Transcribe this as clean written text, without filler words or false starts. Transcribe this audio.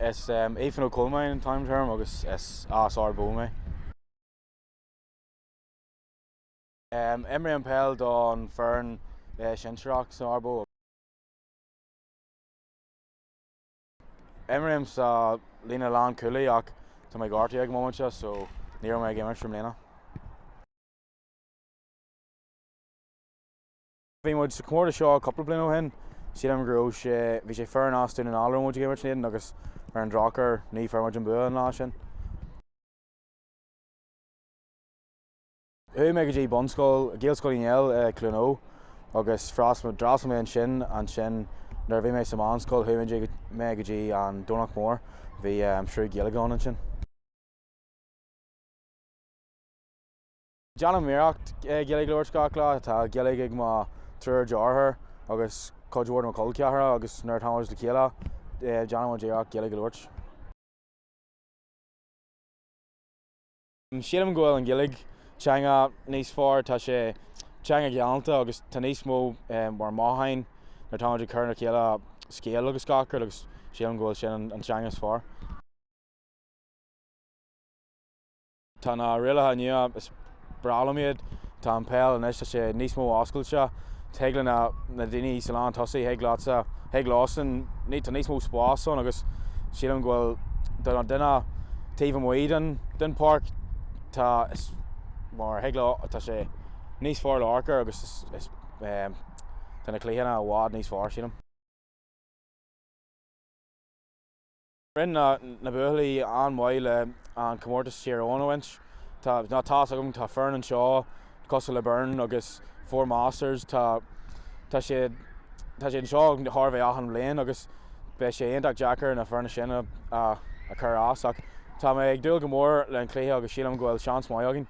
Is Ethan Ó Colmáin an t-ainm atá orm agus is as Ard Bó mé. Imrím peil don foireann sinsearach san Ard Bó. Imrím sa líne lánchúlaí ach tá mé gortaithe ag an móimint seo so ní raibh mé ag imirt i mbliana. Bhí muid sa chomórtas seo cúpla bliain ó shin. Sílim go raibh sé, bhí sé foireann as Dún na nGall a raibh muid ag imirt in éadan agus ar an drochuair ní fuair muid an bua an lá sin. Chuaigh mé go dtí bunscoil, Gaelscoil Uí Néill i Cluain Eo agus d'fhreastail mé ansin, ansin nuair a bhí mé sa mheánscoil chuaigh mé go dtí an Domhnach Mór, bhí sruth Gaeilge ann ansin. Déanaim iarracht Gaeilge a labhairt gach lá, tá Gaeilge ag mo triúr deartháir agus cuid mhór de mo chol ceathracha agus nuair atá muid le chéile déanann muid iarracht Gaeilge a labhairt. Sílim go bhfuil an Ghaeilge teanga níos fearr, tá sé teanga ghalánta agus tá níos mó mar motháin nuair atá muid ag cur le chéile scéal agus gach rud agus sílim go bhfuil sin an teanga is fearr. Tá na rialacha nua, is breá liom iad. Tá an peil anois, tá sé níos mó oscailte. Thig le na daoine sa lán tosaigh, thig leatsa, thig leosan, tá níos mó spás ann agus sílim go bhfuil don duine taobh amuigh den den páirc, tá, is mar thig leo, tá sé níos fearr le amharc air agus is, is, tá na cluicheanna i bhfad níos fearr, sílim. Rinne na buachaillí an-mhaith le an comórtas Tír Eoghain a bhaint. Tá tá fhios agam tá foireann anseo cosúil le Burren agus Four Masters tá tá siad tá siad anseo chóir a bheith achan bhliain agus beidh sé iontach deacair na foirne sin a a chur as ach tá mé ag dúil go mór le an cluiche agus sílim go bhfuil seans maith againn.